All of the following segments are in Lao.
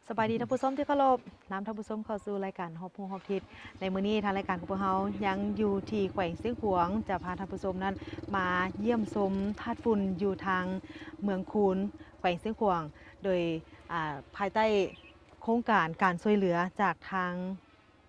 ສະບາຍດີທ່ານຜູ້ຊົມທີ່ເຄົາລົບ, ນຳທ່ານຜູ້ຊົມເຂົ້າສູ່ລາຍການຮອບຮູ້ຮອບທິດ. ໃນມື້ນີ້ທາງລາຍການຂອງພວກເຮົາຍັງຢູ່ທີ່ແຂວງຊຽງຂວາງ ຈະພາທ່ານຜູ້ຊົມນັ້ນມາຢ້ຽມຊົມທາດຝຸ່ນຢູ່ທາງເມືອງຄູນ ແຂວງຊຽງຂວາງ ໂດຍ ອາ ພາຍໃຕ້ໂຄງການການຊ່ວຍເຫຼືອຈາກທາງ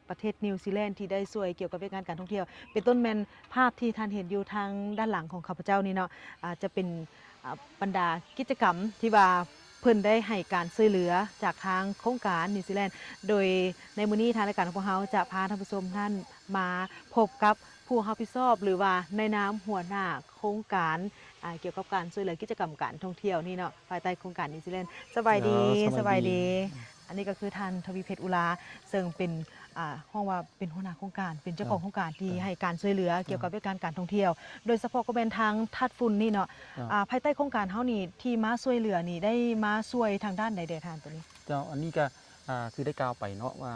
ປະເທດນິວຊີແລນທີ່ໄດ້ຊ່ວຍກ່ຽວກັບວຽກງານການທ່ອງທ່ຽວ ເປັນຕົ້ນແມ່ນພາບທີ່ທ່ານເຫັນຢູ່ທາງດ້ານຫຼັງຂອງຂ້າພະເຈົ້ານີ້ເນາະ ອາ ຈະເປັນ ອາ ບັນດາກິດຈະກຳທີ່ວ່າເພິ່ນໄດ້ໃຫ້ການຊ່ວຍເຫຼືອຈາກທາງໂຄງການນິວຊີແລນ ໂດຍໃນມື້ນີ້ທາງລາຍການຂອງພວກເຮົາຈະພາທ່ານຜູ້ຊົມນັ້ນມາພົບກັບຜູ້ຮັບຜິດຊອບ ຫຼືວ່າໃນນາມຫົວໜ້າໂຄງການ ອາ ກ່ຽວກັບການຊ່ວຍເຫຼືອກິດຈະກຳການທ່ອງທ່ຽວນີ້ເນາະ ພາຍໃຕ້ໂຄງການນິວຊີແລນ. ສະບາຍດີ ເຈົ້າ ສະບາຍດີ ສະບາຍດີ. ອັນນີ້ກໍຄືທ່ານ ທະວີເພັດ ອຸລາ ເຊິ່ງເປັນ ອາ ຮ້ອງວ່າເປັນຫົວໜ້າໂຄງການ ເປັນເຈົ້າຂອງໂຄງການທີ່ ເຈົ້າ ໃຫ້ການຊ່ວຍເຫຼືອ ເຈົ້າ ກ່ຽວກັບວຽກງານການທ່ອງທ່ຽວ ໂດຍສະເພາະກໍແມ່ນທາງທາດຝຸ່ນນີ້ເນາະ. ເຈົ້າ ອາ ພາຍໃຕ້ໂຄງການເຮົານີ້ ທີ່ມາຊ່ວຍເຫຼືອນີ້ ໄດ້ມາຊ່ວຍທາງດ້ານໃດແດ່ທ່ານ ໂຕນີ້? ເຈົ້າ ອັນນີ້ກໍ ອາ ຄືໄດ້ກ່າວໄປເນາະວ່າ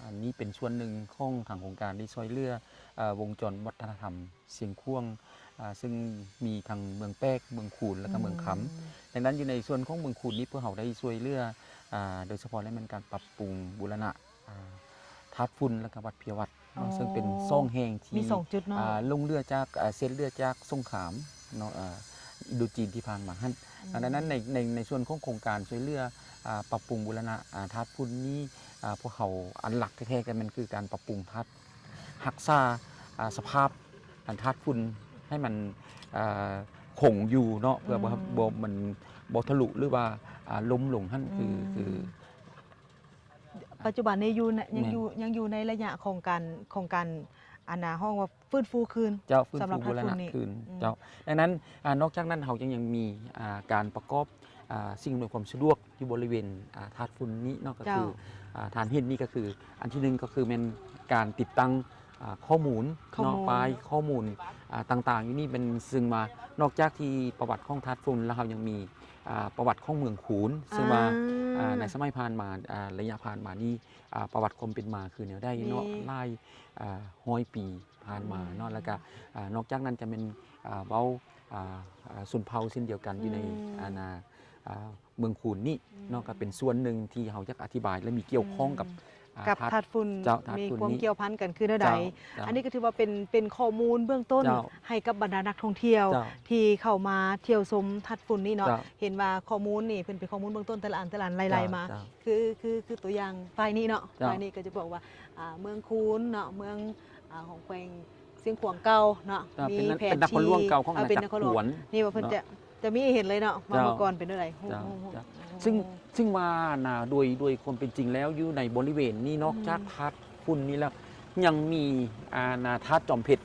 ອັນນີ້ເປັນສ່ວນໜຶ່ງຂອງທາງໂຄງການທີ່ຊ່ວຍເຫຼືອ ອາ ວົງຈອນວັດທະນະທຳຊຽງຂວາງ ອາ ເຊິ່ງມີທັງເມືອງແປກ ເມືອງຄູນ ແລະກະເມືອງຄຳ. ອືມ ດັ່ງນັ້ນຢູ່ໃນສ່ວນຂອງເມືອງຄູນນີ້ ພວກເຮົາໄດ້ຊ່ວຍເຫຼືອ ອາ ໂດຍສະເພາະແລ້ວແມ່ນການປັບປຸງບູລະນະ ອາ ທາດຝຸ່ນ ແລະກະວັດເພຍວັດເນາະ ອໍ ເຊິ່ງເປັນສອງແຫ່ງທີ່ ມີສອງຈຸດເນາະ ອາ ລົງເຫຼືອຈາກ ອາ ເສັ້ນເລືອດຈາກສົງຄາມເນາະ ອາ ອິນໂດຈີນທີ່ຜ່ານມາຫັ້ນ. ອືມ ອາ ດັ່ງນັ້ນໃນ ໃນ ໃນສ່ວນຂອງໂຄງການຊ່ວຍເຫຼືອ ອາ ປັບປຸງບູລະນະ ອາ ທາດຝຸ່ນນີ້ ອາ ພວກເຮົາອັນຫຼັກແທ້ໆກໍແມ່ນຄືການປັບປຸງທາດ ຮັກສາ ອາ ສະພາບ ອັນທາດຝຸ່ນໃຫ້ມັນ ເອີ ຄົງຢູ່ເນາະ ເພື່ອບໍ່ ອືມ ບໍ່ ມັນບໍ່ທະລຸ ຫຼືວ່າ ອາ ລົ້ມລົງຫັ້ນ ຄື ອືມ ຄື ປັດຈຸບັນນີ້ຢູ່ໃນ ຍັງຢູ່ ແມ່ນ ຍັງຢູ່ໃນໄລຍະຂອງການ ຂອງການ ອັນນ່າ ຮ້ອງວ່າຟື້ນຟູຄືນ. ເຈົ້າ ຟື້ນຟູ ສຳລັບ ບູລະນະ ທາດຝຸ່ນນີ້ ຄືນ. ອືມ ເຈົ້າ ດັ່ງນັ້ນ ອາ ນອກຈາກນັ້ນ ເຮົາຍັງ ຍັງມີ ອາ ການປະກອບ ອາ ສິ່ງອຳນວຍຄວາມສະດວກຢູ່ບໍລິເວນ ອາ ທາດຝຸ່ນນີ້ເນາະ ກໍຄື ເຈົ້າ ອາ ທ່ານເຫັນນີ້ກໍຄື ອັນທີໜຶ່ງກໍຄືແມ່ນການຕິດຕັ້ງ ອາ ຂໍ້ມູນ ຂໍ້ມູນ ເນາະ ປ້າຍຂໍ້ມູນ ອາ ຕ່າງໆຢູ່ນີ້ ແມ່ນເຊິ່ງວ່ານອກຈາກທີ່ປະຫວັດຂອງທາດຝຸ່ນ ແລ້ວເຮົາຍັງມີ ອາ ປະຫວັດຂອງເມືອງຄູນ ເຊິ່ງວ່າ ອາ ອາ ໃນສະໄໝຜ່ານມາ ອາ ໄລຍະຜ່ານມານີ້ ອາ ປະຫວັດຄວາມເປັນມາຄືແນວໃດເນາະ ມີ ຫຼາຍ ອາ ຮ້ອຍປີຜ່ານມາເນາະ ອືມ ແລ້ວກະ ອາ ນອກຈາກນັ້ນຈະແມ່ນ ອາ ເວົ້າ ອາ ອາ ຊົນເຜົ່າເຊັ່ນດຽວກັນ ອືມ ຢູ່ໃນ ອາ ນາ ອາ ເມືອງຄູນນີ້ເນາະ ອືມ ກໍເປັນສ່ວນໜຶ່ງທີ່ເຮົາຢາກອະທິບາຍ ແລະ ມີກ່ຽວຂ້ອງກັບ ອືມ ອາ ກັບທາດ ທາດຝຸ່ນ ເຈົ້າ ທາດຝຸ່ນ ມີຄວາມກ່ຽວພັນກັນຄືແນວໃດ? ເຈົ້າ ເຈົ້າ ອັນນີ້ກໍຖືວ່າເປັນ ເປັນຂໍ້ມູນເບື້ອງຕົ້ນ ເຈົ້າ ໃຫ້ກັບບັນດານັກທ່ອງທ່ຽວ ເຈົ້າ ທີ່ເຂົ້າມາທ່ຽວຊົມທາດຝຸ່ນນີ້ເນາະ ເຈົ້າ ເຫັນວ່າຂໍ້ມູນນີ້ເພິ່ນເປັນຂໍ້ມູນເບື້ອງຕົ້ນແຕ່ລະອັນ ແຕ່ລະອັນໄລ່ໆມາ ເຈົ້າ ຄື ຄື ຄືຕົວຢ່າງປ້າຍນີ້ເນາະ ເຈົ້າ ປ້າຍນີ້ກໍຈະບອກວ່າ ອາ ເມືອງຄູນເນາະ ເມືອງ ອາ ຂອງແຂວງຊຽງຂວາງເກົ່າເນາະ ເຈົ້າ ມີແຜນທີ່ ເປັນນະຄອນຫຼວງເກົ່າຂອງອານາຈັກ ເອີ ເປັນນະຄອນຫຼວງ ຂວນ ນີ້ວ່າເພິ່ນ ເນາະ ຈະ ຈະມີໃຫ້ເຫັນເລີຍເນາະ ເຈົ້າ ວ່າເມື່ອກ່ອນເປັນແນວໃດ ເຈົ້າ ຮູ້ ເຈົ້າ ຮູ້ ຮູ້ ຊຶ່ງ ຊຶ່ງວ່ານະ ໂດຍ ໂດຍຄວາມເປັນຈິງແລ້ວ ຢູ່ໃນບໍລິເວນນີ້ ອືມ ນອກຈາກທາດຝຸ່ນນີ້ແລ້ວ ຍັງມີ ອາ ນະ ທາດຈອມເພັດ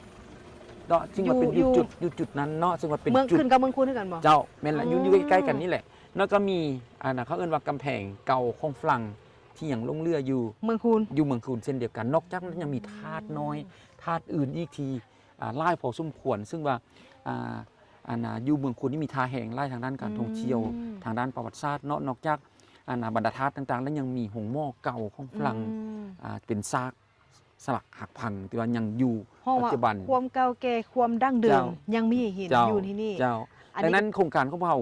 ເນາະ ຊຶ່ງວ່າເປັນ ຢູ່ ຢູ່ຈຸດ ຢູ່ຈຸດນັ້ນເນາະ ຊຶ່ງວ່າເປັນ ເມືອງ ຂຶ້ນກັບເມືອງຄູນຄືກັນບໍ່? ເຈົ້າ ແມ່ນລະ ຢູ່ ອືມ ຢູ່ໃກ້ໆກັນນີ້ແຫຼະ ແລ້ວກໍມີ ອາ ນະ ເຂົາເອີ້ນວ່າກຳແພງເກົ່າຂອງຝຣັ່ງ ທີ່ຍັງຫຼົງເຫຼືອຢູ່ເມືອງຄູນ ຢູ່ເມືອງຄູນເຊັ່ນດຽວກັນ. ນອກຈາກນັ້ນຍັງມີທາດນ້ອຍ ອືມ ທາດອື່ນອີກທີ່ ອາ ຫຼາຍພໍສົມຄວນ ຊຶ່ງວ່າ ອາ ອັນ ອາ ຢູ່ເມືອງຄູນນີ້ມີທ່າແຮງຫຼາຍທາງດ້ານການທ່ອງທ່ຽວ ອືມ ທາງດ້ານປະຫວັດສາດເນາະ. ນອກຈາກ ອັນ ອາ ບັນດາທາດຕ່າງໆ ແລ້ວຍັງມີໂຮງໝໍເກົ່າຂອງຝຣັ່ງ ອືມ ອາ ເປັນຊາກ ສະຫຼັກຫັກພັງທີ່ວ່າຍັງຢູ່ປັດຈຸບັນ ຄວາມເກົ່າແກ່ ຄວາມດັ້ງເດີມ ເຈົ້າ ຍັງມີໃຫ້ເຫັນ ເຈົ້າ ຢູ່ທີ່ນີ້ ເຈົ້າ. ດັ່ງນັ້ນໂຄງການຂອງພວກເຮົາ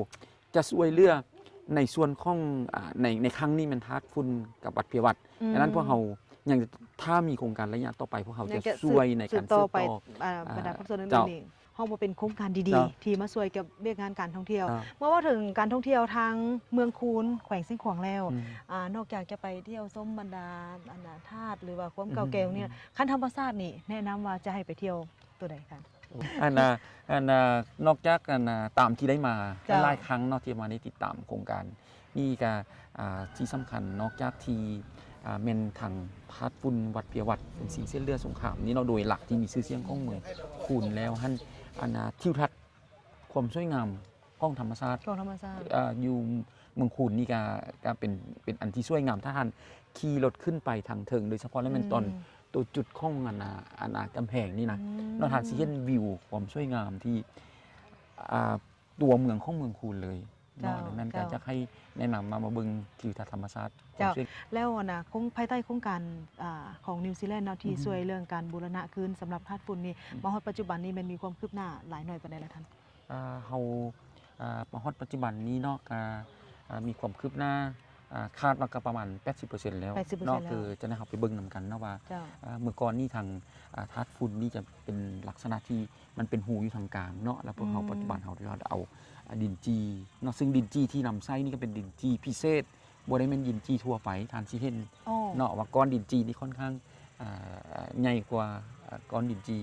ຈະຊ່ວຍເຫຼືອໃນສ່ວນຂອງ ອາ ໃນ ໃນຄັ້ງນີ້ແມ່ນທາດຝຸ່ນກັບວັດເພຍວັດ ອືມ ດັ່ງນັ້ນພວກເຮົາຍັງ ຖ້າມີໂຄງການໄລຍະຕໍ່ໄປ ພວກເຮົາຈະຊ່ວຍໃນການສືບຕໍ່ ອາ ບັນດາພາກສ່ວນອື່ນໆນີ້ ເຈົ້າ ເຮົາວ່າເປັນໂຄງການດີໆ ເຈົ້າ ທີ່ມາຊ່ວຍກັບວຽກງານການທ່ອງທ່ຽວ. ເຈົ້າ ເມື່ອເວົ້າເຖິງການທ່ອງທ່ຽວທາງເມືອງຄູນ ແຂວງຊຽງຂວາງແລ້ວ ອືມ ອາ ນອກຈາກຈະໄປທ່ຽວຊົມບັນດາ ອັນ ອາ ທາດ ຫຼືວ່າຄວາມເກົ່າແກ່ນີ້ ອືມ ຄັນທຳມະຊາດນີ້ ແນະນຳວ່າຈະໃຫ້ໄປທ່ຽວໂຕໃດຄະ? ອັນ ອາ ອັນ ອາ ນອກຈາກ ອັນ ອາ ຕາມທີ່ໄດ້ມາ ເຈົ້າ ຫຼາຍໆຄັ້ງເນາະ ທີ່ມາໄດ້ຕິດຕາມໂຄງການ ນີ້ກະ ອາ ທີ່ສຳຄັນ ນອກຈາກທີ່ ອາ ແມ່ນທາງທາດຝຸ່ນວັດເພຍວັດ ເປັນສິ່ງເສດເຫຼືອສົງຄາມນີ້ເນາະ ໂດຍຫຼັກທີ່ມີຊື່ສຽງຂອງເມືອງຄູນແລ້ວຫັ້ນ ອັນ ອາ ທິວທັດຄວາມສວຍງາມຂອງທຳມະຊາດ ຂອງທຳມະຊາດ ອາ ຢູ່ເມືອງຄູນນີ້ກະ ກະເປັນ ເປັນອັນທີ່ສວຍງາມ ຖ້າທ່ານຂີ່ລົດຂຶ້ນໄປທາງເທິງ ໂດຍສະເພາະແລ້ວແມ່ນ ອືມ ຕອນໂຕຈຸດຂອງ ອັນ ອາ ອັນ ອາ ກຳແພງນີ້ນະ ອືມ ເນາະ ທ່ານຊິເຫັນວິວຄວາມສວຍງາມທີ່ ອາ ຕົວເມືອງຂອງເມືອງຄູນເລີຍເນາະ. ເຈົ້າ ດັ່ງນັ້ນກໍ ເຈົ້າ ຢາກໃຫ້ແນະນຳມາ ມາເບິ່ງທິວທັດທຳມະຊາດ ເຈົ້າ ຂອງ ແລ້ວ ອັນນ່າ ຂອງ ພາຍໃຕ້ໂຄງການ ອາ ຂອງນິວຊີແລນເນາະ ທີ່ ອືຮຶ ຊ່ວຍເລື່ອງການບູລະນະຄືນສຳລັບທາດຝຸ່ນນີ້ ອືມ ມາຮອດປັດຈຸບັນນີ້ແມ່ນມີຄວາມຄືບໜ້າຫຼາຍໜ້ອຍປານໃດລະທ່ານ? ອາ ເຮົາ ອາ ມາຮອດປັດຈຸບັນນີ້ເນາະ ກະ ອາ ມີຄວາມຄືບໜ້າ ອ່າ ຄາດວ່າກໍປະມານແປດສິບເປີເຊັນແລ້ວ ແປດສິບເປີເຊັນ ເນາະ ແລ້ວ ຄືຈະໃຫ້ເຮົາໄປເບິ່ງນຳກັນເນາະວ່າ ເຈົ້າ ເອີ ເມື່ອກ່ອນນີ້ທາງ ອ່າ ທາດຝຸ່ນນີ້ຈະເປັນລັກສະນະທີ່ມັນເປັນຮູຢູ່ທາງກາງເນາະ ແລ້ວພວກເຮົາ ອືມ ປັດຈຸບັນເຮົາ ເຮົາເອົາ ອ່າ ດິນຈີ່ເນາະ ຊຶ່ງດິນຈີ່ທີ່ນຳໃຊ້ນີ້ກໍເປັນດິນຈີ່ພິເສດ ບໍ່ໄດ້ແມ່ນດິນຈີ່ທົ່ວໄປ ທ່ານຊິເຫັນ ອໍ ເນາະ ວ່າກ້ອນດິນຈີ່ນີ້ຄ່ອນຂ້າງ ອ່າ ໃຫຍ່ກວ່າ ອ່າ ກ້ອນດິນຈີ່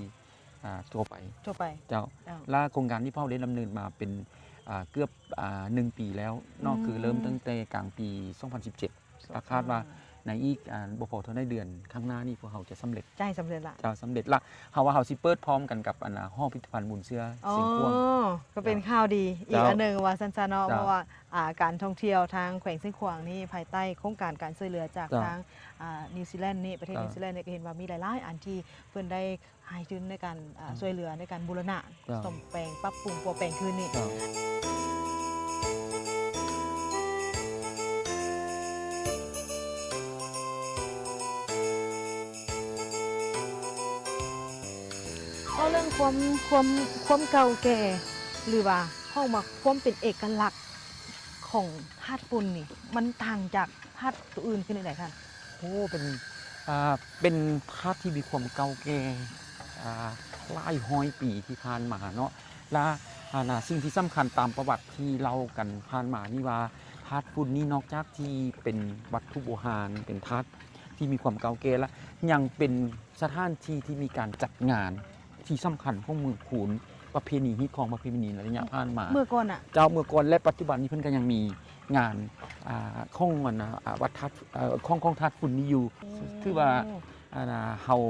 ອ່າ ທົ່ວໄປ ທົ່ວໄປ ເຈົ້າ ເຈົ້າ ແລະໂຄງການນີ້ພວກເຮົາໄດ້ດຳເນີນມາເປັນ ອ່າ ເກືອບ ອ່າ ໜຶ່ງປີແລ້ວເນາະ ອືມ ຄືເລີ່ມຕັ້ງແຕ່ກາງປີສອງພັນສິບເຈັດ ແລະຄາດວ່າໃນອີກ ອ່າ ບໍ່ພໍເທົ່າໃດເດືອນຂ້າງໜ້ານີ້ ພວກເຮົາຈະສຳເລັດ ຈະໃຫ້ສຳເລັດລະ ຈະສຳເລັດລະ ເຮົາວ່າເຮົາຊິເປີດພ້ອມກັນກັບ ອັນ ຫໍພິພິທະພັນບຸນເຊື້ອ ອໍ ຊຽງຂວາງ ກໍເປັນ ເຈົ້າ ຂ່າວດີອີກ ເຈົ້າ ອັນໜຶ່ງວ່າຊັ້ນຊະເນາະ ເຈົ້າ ເພາະວ່າ ອ່າ ການທ່ອງທ່ຽວທາງແຂວງຊຽງຂວາງນີ້ ພາຍໃຕ້ໂຄງການການຊ່ວຍເຫຼືອຈາກ ເຈົ້າ ທາງ ອ່າ ນິວຊີແລນນີ້ ປະເທດ ເຈົ້າ ນິວຊີແລນນີ້ ກໍເຫັນວ່າມີຫຼາຍໆອັນທີ່ເພິ່ນໄດ້ ໃຫ້ທຶນໃນການ ອ່າ ອືມ ຊ່ວຍເຫຼືອໃນການບູລະນະ ເຈົ້າ ສ້ອມແປງ ປັບປຸງ ປົວແປງຄືນນີ້ ເຈົ້າ ເວົ້າເລື່ອງຄວາມ ຄວາມ ຄວາມເກົ່າແກ່ ຫຼືວ່າເຮົາວ່າຄວາມເປັນເອກະລັກຂອງທາດຝຸ່ນນີ້ ມັນຕ່າງຈາກທາດໂຕອື່ນຄືແນວໃດທ່ານ? ໂອ້ ເປັນ ອ່າ ເປັນທາດທີ່ມີຄວາມເກົ່າແກ່ ອ່າ ຫຼາຍຮ້ອຍປີທີ່ຜ່ານມາເນາະ ລະ ອັນ ສິ່ງທີ່ສຳຄັນຕາມປະຫວັດທີ່ເລົ່າກັນຜ່ານມານີ້ວ່າ ທາດຝຸ່ນນີ້ນອກຈາກທີ່ເປັນວັດຖຸບູຮານ ເປັນທາດທີ່ມີຄວາມເກົ່າແກ່ລະ ຍັງເປັນສະຖານທີ່ທີ່ມີການຈັດງານ ທີ່ສຳຄັນຂອງເມືອງຄູນ ປະເພນີຮີດຄອງ ປະເພນີໃນໄລຍະຜ່ານມາ ເມື່ອກ່ອນນະ ເຈົ້າ ເມື່ອກ່ອນ ແລະ ປັດຈຸບັນນີ້ເພິ່ນກໍຍັງມີງານ ອ່າ ຂອງ ອັນ ອ່າ ວັດທາດ ເອີ ຂອງ ຂອງທາດຝຸ່ນນີ້ຢູ່ ໂອ້ ຖືວ່າ ອັນ ເຮົາ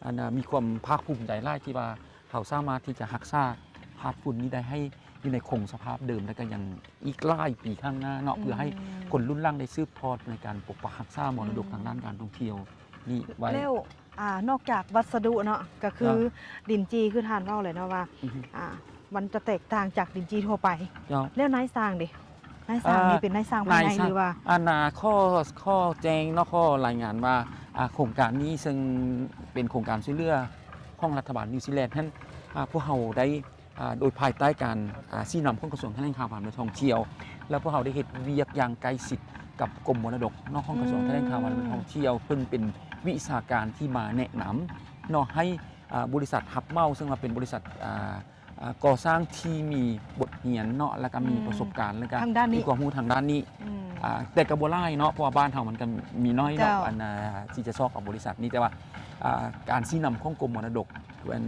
ອັນ ມີຄວາມພາກພູມໃຈຫຼາຍທີ່ວ່າເຮົາສາມາດທີ່ຈະຮັກສາທາດຝຸ່ນນີ້ໄດ້ໃຫ້ຢູ່ໃນຄົງສະພາບເດີມ ແລະ ກໍຍັງອີກຫຼາຍປີຂ້າງໜ້າເນາະ ອືມ ເພື່ອໃຫ້ຄົນລຸ້ນຫຼັງໄດ້ສືບທອດໃນການປົກປັກຮັກສາມໍລະດົກ ອືມ ທາງດ້ານການທ່ອງທ່ຽວນີ້ໄວ້ ແລ້ວ ອ່າ ນອກຈາກວັດສະດຸເນາະ ກໍຄື ເຈົ້າ ດິນຈີ່ ຄືທ່ານເວົ້າແຫຼະເນາະວ່າ ອືຮຶ ອ່າ ມັນຈະແຕກຕ່າງຈາກດິນຈີ່ທົ່ວໄປ ເຈົ້າ ແລ້ວນາຍຊ່າງເດ ນາຍຊ່າງນີ້ ອ່າ ເປັນນາຍຊ່າງພາຍໃນ ນາຍຊ່າງ ຫຼືວ່າ ອັນ ອ່າ ຂໍ ຂໍແຈ້ງເນາະ ຂໍລາຍງານວ່າ ອ່າ ໂຄງການນີ້ເຊິ່ງເປັນໂຄງການຊ່ວຍເຫຼືອຂອງລັດຖະບານນິວຊີແລນຫັ້ນ ອ່າ ພວກເຮົາໄດ້ ອ່າ ໂດຍພາຍໃຕ້ການ ອ່າ ຊີ້ນຳຂອງກະຊວງຖະແຫຼງຂ່າວ ພານ ແລະ ທ່ອງທ່ຽວ ແລ້ວພວກເຮົາໄດ້ເຮັດວຽກຢ່າງໃກ້ຊິດກັບກົມມໍລະດົກເນາະ ຂອງກະຊວງ ອືມ ຖະແຫຼງຂ່າວ ພານ ແລະ ທ່ອງທ່ຽວ ເພິ່ນເປັນວິຊາການທີ່ມາແນະນຳເນາະ ໃຫ້ ອ່າ ບໍລິສັດຮັບເໝົາ ເຊິ່ງວ່າເປັນບໍລິສັດ ອ່າ ອ່າ ກໍ່ສ້າງທີ່ມີບົດຮຽນເນາະ ແລ້ວກໍມີ ອືມ ປະສົບການ ແລ້ວກໍ ທາງດ້ານນີ້ ມີຄວາມຮູ້ທາງດ້ານນີ້ ອືມ ອ່າ ແຕ່ກໍບໍ່ຫຼາຍເນາະ ເພາະວ່າບ້ານເຮົາມັນກໍມີໜ້ອຍເນາະ ເຈົ້າ ອັນ ອ່າ ທີ່ຈະຊອກເອົາບໍລິສັດນີ້ ແຕ່ວ່າ ອ່າ ການຊີ້ນຳຂອງກົມມໍລະດົກ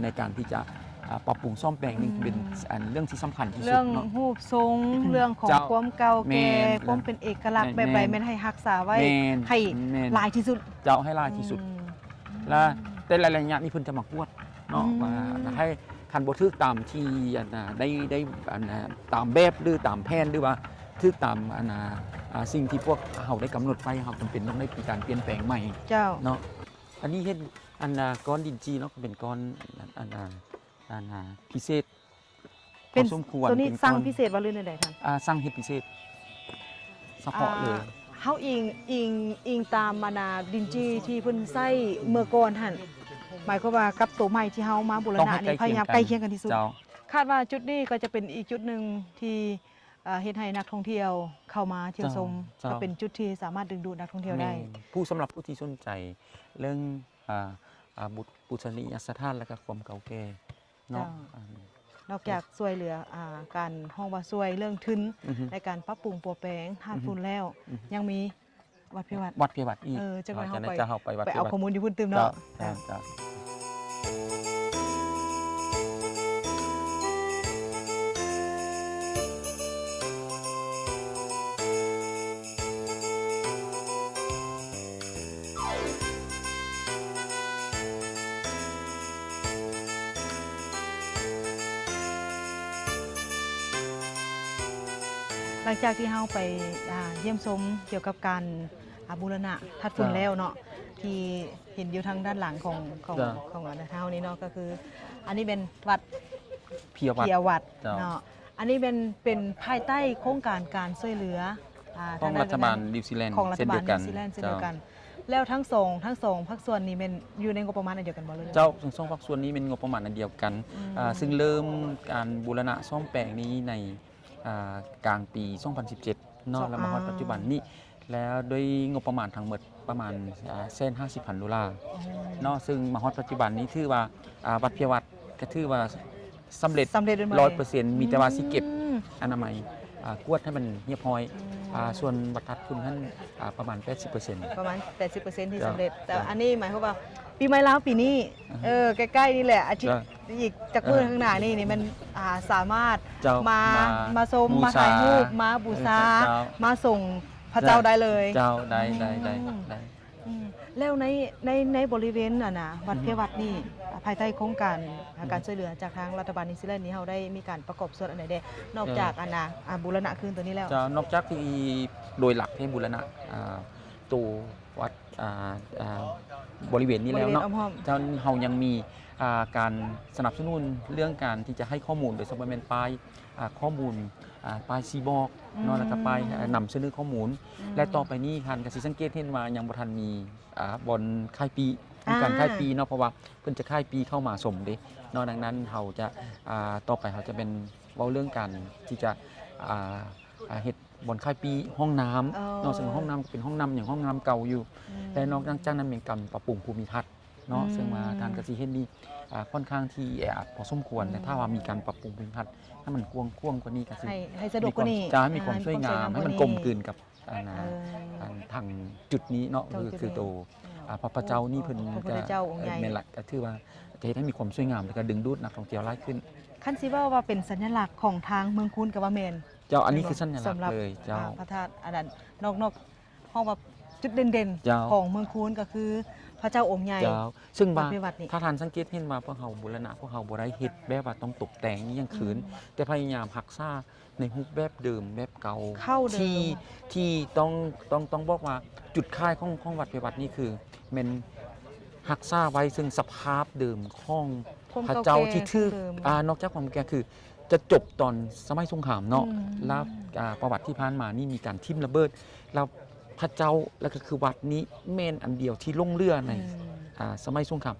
ໃນການທີ່ຈະ ອ່າ ປັບປຸງສ້ອມແປງນີ້ ອືມ ເປັນ ອັນ ເລື່ອງທີ່ສຳຄັນທີ່ສຸດເນາະ ເລື່ອງຮູບຊົງ ເລື່ອງຂອງ ເຈົ້າ ຄວາມເກົ່າແກ່ ແມ່ນ ຄວາມເປັນເອກະລັກ ແມ່ນ ແບບໃດ ແມ່ນ ແມ່ນໃຫ້ຮັກສາໄວ້ ແມ່ນ ໃຫ້ ແມ່ນ ຫຼາຍທີ່ສຸດ ເຈົ້າ ໃຫ້ຫຼາຍທີ່ສຸດ ອືມ ລະແຕ່ລະໄລຍະນີ້ເພິ່ນຈະມາກວດເນາະ ອືມ ວ່າໃຫ້ຄັນບໍ່ຖືກຕາມທີ່ ອັນ ໄດ້ ໄດ້ ອັນ ຕາມແບບ ຫຼື ຕາມແຜນ ຫຼືວ່າຖືກຕາມ ອັນ ອ່າ ສິ່ງທີ່ພວກເຮົາໄດ້ກຳນົດໄວ້ ເຮົາຈຳເປັນຕ້ອງໄດ້ມີການປ່ຽນແປງໃໝ່ ເຈົ້າ ເນາະ ອັນນີ້ເຫັນ ອັນ ອ່າ ກ້ອນດິນຈີ່ເນາະ ກໍເປັນກ້ອນ ອັນ ອ່າ ອັນ ອ່າ ພິເສດ ເປັນ ພໍສົມຄວນ ໂຕນີ້ ເປັນກ້ອນ ສັ່ງພິເສດບໍ່ ຫຼືແນວໃດທ່ານ? ອ່າ ສັ່ງເຮັດພິເສດສະເພາະເລີຍ ອ່າ ເຮົາອີງ ອີງ ອີງຕາມ ອັນ ອ່າ ດິນຈີ່ທີ່ເພິ່ນໃຊ້ເມື່ອກ່ອນຫັ້ນ ໝາຍຄວາມວ່າກັບໂຕໃໝ່ທີ່ເຮົາມາບູລະນະນີ້ ຕ້ອງໃຫ້ໃກ້ຄຽງກັນ ພະຍາຍາມໃກ້ຄຽງກັນທີ່ສຸດ ເຈົ້າ ຄາດວ່າຈຸດນີ້ກໍຈະເປັນອີກຈຸດໜຶ່ງທີ່ ເອີ ເຮັດໃຫ້ນັກທ່ອງທ່ຽວເຂົ້າມາທ່ຽວຊົມ ເຈົ້າ ເຈົ້າ ກໍເປັນຈຸດທີ່ສາມາດດຶງດູດນັກທ່ອງທ່ຽວໄດ້ ແມ່ນ ຜູ້ ສຳລັບຜູ້ທີ່ສົນໃຈເລື່ອງ ອ່າ ອ່າ ບູ ປູຊະນີຍະສະຖານ ແລະ ກໍຄວາມເກົ່າແກ່ເນາະ ເຈົ້າ ອ່າ ນອກຈາກຊ່ວຍເຫຼືອ ອ່າ ການ ຮ້ອງວ່າຊ່ວຍເລື່ອງທຶນ ອືຮຶ ໃນການປັບປຸງປົວແປງທາດຝຸ່ນແລ້ວ ອືຮຶ ຍັງມີ ວັດເພວັດ ວັດເພວັດອີກ ເອີ ຈັກໜ້ອຍເຮົາໄປ ຈະໄດ້ ຈະເຮົາໄປວັດເພວັດ ໄປເອົາຂໍ້ມູນຢູ່ພຸ້ນຕື່ມເນາະ ເຈົ້າ ເຈົ້າ ເຈົ້າ ເຈົ້າ. ຫຼັງຈາກທີ່ເຮົາໄປ ອ່າ ຢ້ຽມຊົມກ່ຽວກັບການ ອ່າ ບູລະນະທາດຝຸ່ນ ເຈົ້າ ແລ້ວເນາະ ທີ່ເຫັນຢູ່ທາງດ້ານຫຼັງຂອງ ຂອງ ເຈົ້າ ຂອງເຮົານີ້ເນາະ ກໍຄື ອັນນີ້ແມ່ນວັດ ເພຍວັດ ເພຍວັດ ເຈົ້າ ເນາະ ອັນນີ້ແມ່ນເປັນພາຍໃຕ້ໂຄງການການຊ່ວຍເຫຼືອ ອ່າ ຂອງລັດຖະບານນິວຊີແລນ ຂອງລັດຖະບານນິວຊີແລນເຊັ່ນດຽວກັນ ເຊັ່ນດຽວກັນ ແລ້ວທັງສອງ ທັງສອງພາກສ່ວນນີ້ແມ່ນຢູ່ໃນງົບປະມານອັນດຽວກັນບໍ່ເລີຍ? ເຈົ້າ ທັງສອງພາກສ່ວນນີ້ແມ່ນງົບປະມານອັນດຽວກັນ ອືມ ອ່າ ຊຶ່ງເລີ່ມການບູລະນະສ້ອມແປງນີ້ໃນ ອ່າ ກາງປີສອງພັນສິບເຈັດເນາະ ແລ້ວມາຮອດປັດຈຸບັນນີ້ ແລ້ວດ້ວຍງົບປະມານທັງໝົດປະມານ ອ່າ ແສນຫ້າສິບພັນໂດລາ ອໍ ເນາະ, ຊຶ່ງມາຮອດປັດຈຸບັນນີ້ຖືວ່າ ອ່າ ວັດເພຍວັດກໍຖືວ່າສຳເລັດ ສຳເລັດແມ່ນບໍ່? ຮ້ອຍເປີເຊັນ ມີແຕ່ວ່າຊິເກັບ ອືມ ອະນາໄມ ອ່າ ກວດໃຫ້ມັນຮຽບຮ້ອຍ ອືມ ອ່າ ສ່ວນວັດທາດຂຸນຫັ້ນ ອ່າ ປະມານແປດສິບເປີເຊັນ ປະມານແປດສິບເປີເຊັນທີ່ ເຈົ້າ ສຳເລັດ. ແຕ່ ເຈົ້າ ອັນນີ້ໝາຍຄວາມວ່າ ປີໃໝ່ລາວປີນີ້ ອືຮຶ ເອີ ໃກ້ໆນີ້ແຫຼະ ອາທິດ ເຈົ້າ ອີກຈັກມື້ ເອີ ຂ້າງໜ້ານີ້ ນີ້ມັນ ອ່າ ສາມາດ ເຈົ້າ ມາ ມາ ມາຊົມ ມາຖ່າຍຮູບ ມາບູຊາ ເອີ ເຈົ້າ ມາສົ່ງພະເຈົ້າ ເຈົ້າ ໄດ້ເລີຍ. ເຈົ້າ ໄດ້ ອືມ ໄດ້ ໄດ້ ໄດ້ ອືມ ແລ້ວໃນ ໃນ ໃນບໍລິເວນ ອັນນ່າ ວັດ ອືຮຶ ເພຍວັດນີ້ ພາຍໃຕ້ໂຄງການ ອືຮຶ ການຊ່ວຍເຫຼືອຈາກທາງລັດຖະບານນິວຊີແລນນີ້ ເຮົາໄດ້ມີການປະກອບສ່ວນອັນໃດແດ່ ນອກຈາກ ເອີ ອັນນ່າ ອ່າ ບູລະນະຄືນໂຕນີ້ແລ້ວ? ເຈົ້າ ນອກຈາກທີ່ໂດຍຫຼັກທີ່ບູລະນະ ອ່າ ໂຕວັດ ອ່າ ອ່າ ບໍລິເວນນີ້ແລ້ວເນາະ ບໍລິເວນອ້ອມໆ ເຈົ້າ ເຮົາຍັງມີ ອ່າ ການສະໜັບສະໜູນເລື່ອງການທີ່ຈະໃຫ້ຂໍ້ມູນ ໂດຍສະເພາະແມ່ນປ້າຍ ອ່າ ຂໍ້ມູນ ອ່າ ປ້າຍຊີ້ບອກເນາະ ອືມ ແລ້ວກໍປ້າຍ ອ່າ ນຳສະເໜີຂໍ້ມູນ ອືມ ແລະ ຕໍ່ໄປນີ້ທ່ານກໍຊິສັງເກດເຫັນວ່າຍັງບໍ່ທັນມີ ອ່າ ບ່ອນຂາຍປີ້ ມີການຂາຍປີ້ເນາະ ອ່າ ເພາະວ່າເພິ່ນຈະຂາຍປີ້ເຂົ້າມາຊົມເດ້ເນາະ. ດັ່ງນັ້ນເຮົາຈະ ອ່າ ຕໍ່ໄປເຮົາຈະແມ່ນເວົ້າເລື່ອງການທີ່ຈະ ອ່າ ອ່າ ເຮັດບ່ອນຂາຍປີ້ ຫ້ອງນ້ຳ ເອີ ເນາະ ເຊິ່ງຫ້ອງນ້ຳກໍເປັນຫ້ອງນ້ຳຫຍັງ ຫ້ອງນ້ຳເກົ່າຢູ່ ອືມ ແລະ ນອກຈາກນັ້ນແມ່ນການປັບປຸງພູມິທັດເນາະ ອືມ ເຊິ່ງວ່າທ່ານກໍຊິເຫັນນີ້ ອ່າ ຂ້ອນຂ້າງທີ່ແອອັດພໍສົມຄວນ ອືມ ແຕ່ຖ້າວ່າມີການປັບປຸງພູມິທັດໃຫ້ມັນກວ້າງຂວາງກວ່ານີ້ ກໍຊິໃຫ້ ໃຫ້ສະດວກກວ່ານີ້ ຈະໃຫ້ມີຄວາມ ອ່າ ສວຍງາມ ໃຫ້ມັນ ໃຫ້ມັນກົມກືນກັບ ອັນນ່າ ເອີ ອັນທາງຈຸດນີ້ເນາະ ຄື ຄືໂຕ ອ່າ ພະ ພະເຈົ້ານີ້ເພິ່ນ ພະພຸດທະເຈົ້າອົງໃຫຍ່ ແມ່ນລະ ກໍຖືວ່າຈະເຮັດໃຫ້ມີຄວາມສວຍງາມ ແລ້ວກໍດຶງດູດນັກທ່ອງທ່ຽວຫຼາຍຂຶ້ນ. ຄັນຊິເວົ້າວ່າເປັນສັນຍະລັກຂອງທາງເມືອງຄູນກໍວ່າແມ່ນ ເຈົ້າ ອັນນີ້ຄືສັນຍະລັກເລີຍ ເຈົ້າ ອ່າ ພະທາດອັນນັ້ນ ນອກ ນອກ ເຮົາວ່າຈຸດເດັ່ນໆ ເຈົ້າ ຂອງເມືອງຄູນກໍຄືພະເຈົ້າອົງໃຫຍ່ ເຈົ້າ ເຊິ່ງວ່າ ວັດເພຍວັດນີ້ ຖ້າທ່ານສັງເກດເຫັນວ່າພວກເຮົາບູລະນະ ພວກເຮົາບໍ່ໄດ້ເຮັດແບບວ່າຕ້ອງຕົກແຕ່ງອີ່ຫຍັງຄືນ ອືມ ແຕ່ພະຍາຍາມຮັກສາ ໃນຮູບແບບເດີມ ແບບເກົ່າ ເກົ່າເດີມ ທີ່ ທີ່ຕ້ອງ ຕ້ອງ ຕ້ອງບອກວ່າຈຸດຂາຍຂອງ ຂອງວັດເພຍວັດນີ້ຄືແມ່ນຮັກສາໄວ້ເຊິ່ງສະພາບເດີມຂອງພະເຈົ້າທີ່ຖືກ ຄວາມເກົ່າແກ່ ອ່າ ນອກຈາກຄວາມເກົ່າແກ່ ຄືຈະຈົບຕອນສະໄໝສົງຄາມເນາະ ອືມ ແລ້ວ ອ່າ ປະຫວັດທີ່ຜ່ານມານີ້ມີການຖິ້ມລະເບີດ ແລ້ວພະເຈົ້າ ແລ້ວກໍຄືວັດນີ້ແມ່ນອັນດຽວທີ່ຫຼົງເຫຼືອໃນ ອືມ ອ່າ ສະໄໝສົງຄາມ.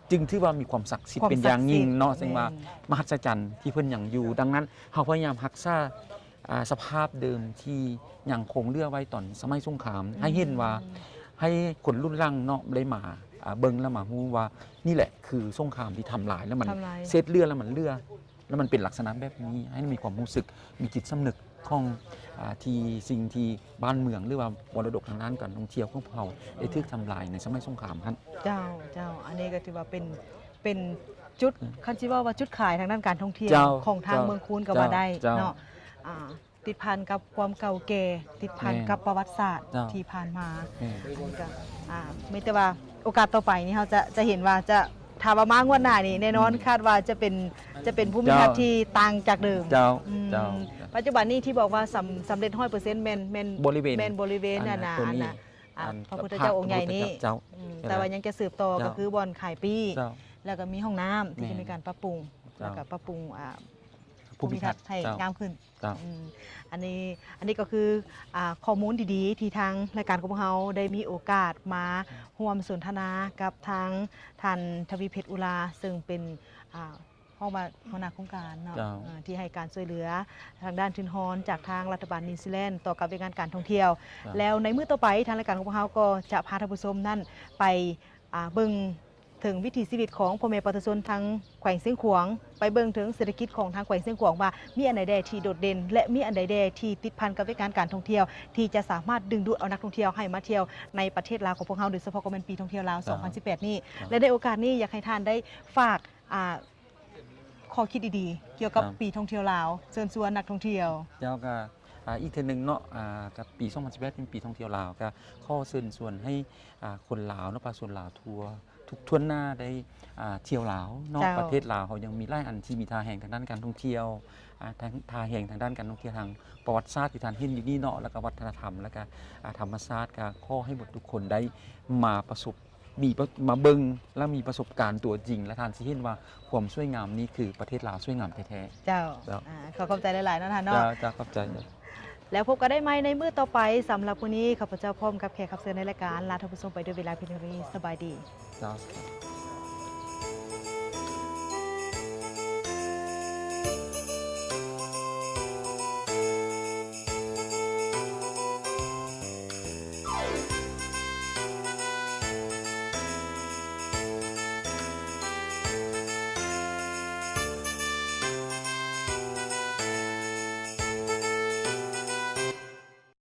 ຈຶ່ງຖືວ່າມີຄວາມສັກສິດເປັນຢ່າງຍິ່ງເນາະ ເຊິ່ງວ່າມະຫັດສະຈັນທີ່ເພິ່ນຍັງຢູ່. ດັ່ງນັ້ນ ເຮົາພະຍາຍາມຮັກສາ ອ່າ ສະພາບເດີມທີ່ຍັງຄົງເຫຼືອໄວ້ຕອນສະໄໝສົງຄາມ ອືມ ໃຫ້ເຫັນວ່າ ໃຫ້ຄົນລຸ້ນຫຼັງເນາະ ໄດ້ມາ ອ່າ ເບິ່ງ ແລ້ວມາຮູ້ວ່າ ນີ້ແຫຼະຄືສົງຄາມທີ່ທຳລາຍ ແລ້ວມັນ ທຳລາຍ ເສດເຫຼືອ ແລ້ວມັນເຫຼືອ ແລ້ວມັນເປັນລັກສະນະແບບນີ້ ໃຫ້ມີຄວາມຮູ້ສຶກ ມີຈິດສຳນຶກ ຂອງ ອ່າ ທີ່ສິ່ງທີ່ບ້ານເມືອງ ຫຼືວ່າມໍລະດົກທາງດ້ານການທ່ອງທ່ຽວຂອງພວກເຮົາໄດ້ຖືກທຳລາຍໃນສະໄໝສົງຄາມຫັ້ນ. ເຈົ້າ ເຈົ້າ ອັນນີ້ກໍຖືວ່າເປັນ ເປັນຈຸດ ອືມ ຄັນຊິເວົ້າວ່າຈຸດຂາຍທາງດ້ານການທ່ອງທ່ຽວ ເຈົ້າ ຂອງທາງ ເຈົ້າ ເມືອງຄູນກໍວ່າໄດ້ ເຈົ້າ ເນາະ ອ່າ ຕິດພັນກັບຄວາມເກົ່າແກ່ ຕິດພັນ ແມ່ນ ກັບປະຫວັດສາດ ເຈົ້າ ທີ່ຜ່ານມາ ແມ່ນ ອັນນີ້ກໍ ອ່າ ມີແຕ່ວ່າໂອກາດຕໍ່ໄປນີ້ເຮົາຈະ ຈະເຫັນວ່າຈະ ຖ້າວ່າມາງວດໜ້ານີ້ແນ່ນອນ ອືມ ຄາດວ່າຈະເປັນ ຈະເປັນພູມິທັດ ເຈົ້າ ທີ່ຕ່າງຈາກເດີມ ເຈົ້າ ອືມ ເຈົ້າ ປັດຈຸບັນນີ້ທີ່ບອກວ່າສຳ ສຳເລັດຮ້ອຍເປີເຊັນ ແມ່ນ ແມ່ນ ບໍລິເວນ ແມ່ນບໍລິເວນ ອັນ ອັນ ອັນ ອັນ ອັນ ອັນ ອ່າ ພະພຸດທະເຈົ້າອົງໃຫຍ່ນີ້ ພະພຸດທະເຈົ້າ ອືມ ເຈົ້າ ແຕ່ວ່າຍັງຈະສືບຕໍ່ ເຈົ້າ ກໍຄືບ່ອນຂາຍປີ້ ເຈົ້າ ແລ້ວກໍມີຫ້ອງນ້ຳທີ່ ແມ່ນ ຈະມີການປັບປຸງ ເຈົ້າ ແລ້ວກໍປັບປຸງ ອ່າ ພູ ພູມິທັດ ໃຫ້ ເຈົ້າ ງາມຂຶ້ນ ເຈົ້າ ອືມ ອັນນີ້ ອັນນີ້ກໍຄື ອ່າ ຂໍ້ມູນດີໆ ທີ່ທາງລາຍການຂອງພວກເຮົາໄດ້ມີໂອກາດມາ ອືມ ຮ່ວມສົນທະນາກັບທາງທ່ານ ທະວີເພັດ ອຸລາ ເຊິ່ງເປັນ ອ່າ ເຮົາວ່າຫົວໜ້າໂຄງການເນາະ ເຈົ້າ ເອີ ທີ່ໃຫ້ການຊ່ວຍເຫຼືອທາງດ້ານທຶນຮອນຈາກທາງລັດຖະບານນິວຊີແລນຕໍ່ກັບວຽກງານການທ່ອງທ່ຽວ ເຈົ້າ ແລ້ວໃນມື້ຕໍ່ໄປ ທາງລາຍການຂອງພວກເຮົາກໍຈະພາທ່ານຜູ້ຊົມນັ້ນໄປ ອ່າ ເບິ່ງເຖິງວິຖີຊີວິດຂອງພໍ່ແມ່ປະຊາຊົນທາງແຂວງຊຽງຂວາງ ໄປເບິ່ງເຖິງເສດຖະກິດຂອງທາງແຂວງຊຽງຂວາງວ່າ ມີອັນໃດແດ່ທີ່ໂດດເດັ່ນ ແລະ ມີອັນໃດແດ່ທີ່ຕິດພັນກັບວຽກງານການທ່ອງທ່ຽວ ທີ່ຈະສາມາດດຶງດູດເອົານັກທ່ອງທ່ຽວໃຫ້ມາທ່ຽວໃນປະເທດລາວຂອງພວກເຮົາ ໂດຍສະເພາະກໍແມ່ນປີທ່ອງທ່ຽວລາວ ເຈົ້າ ສອງພັນສິບແປດນີ້ ເຈົ້າ ແລະ ໃນໂອກາດນີ້ຢາກໃຫ້ທ່ານໄດ້ຝາກ ອ່າ ຂໍ້ຄິດດີໆ ກ່ຽວກັບ ເຈົ້າ ປີທ່ອງທ່ຽວລາວ ເຊີນຊວນນັກທ່ອງທ່ຽວ. ເຈົ້າ ກໍ ອ່າ ອີກເທື່ອໜຶ່ງເນາະ ອ່າ ກັບປີສອງພັນສິບແປດເປັນປີທ່ອງທ່ຽວລາວ ກໍຂໍເຊີນຊວນໃຫ້ ອ່າ ຄົນລາວເນາະ ປະຊາຊົນລາວທົ່ວ ທຸກຖ້ວນໜ້າໄດ້ ອ່າ ທ່ຽວລາວເນາະ ເຈົ້າ ປະເທດລາວເຮົາຍັງມີຫຼາຍອັນທີ່ມີທ່າແຮງທາງດ້ານການທ່ອງທ່ຽວ ອ່າ ທາງ ທ່າແຮງທາງດ້ານການທ່ອງທ່ຽວ ທາງປະຫວັດສາດທີ່ທ່ານເຫັນຢູ່ນີ້ເນາະ ແລ້ວກໍວັດທະນະທຳ ແລ້ວກໍ ອ່າ ທຳມະຊາດ ກໍຂໍໃຫ້ໝົດທຸກຄົນໄດ້ມາປະສົບ ມີປະ ມາເບິ່ງ ແລະ ມີປະສົບການຕົວຈິງ ແລະ ທ່ານຊິເຫັນວ່າຄວາມສວຍງາມນີ້ຄືປະເທດລາວສວຍງາມແທ້ໆ. ເຈົ້າ ເຈົ້າ ອ່າ ຂໍຂອບໃຈຫຼາຍໆເນາະທ່ານເນາະ. ເຈົ້າ ເຈົ້າ ຂອບໃຈ. ແລ້ວພົບກັນໄດ້ໃໝ່ໃນມື້ຕໍ່ໄປ. ສຳລັບມື້ນີ້ ຂ້າພະເຈົ້າພ້ອມກັບແຂກຮັບເຊີນໃນລາຍການ ລາທ່ານຜູ້ຊົມໄປດ້ວຍເວລາພຽງເທົ່ານີ້. ສະບາຍດີ. ເຈົ້າ.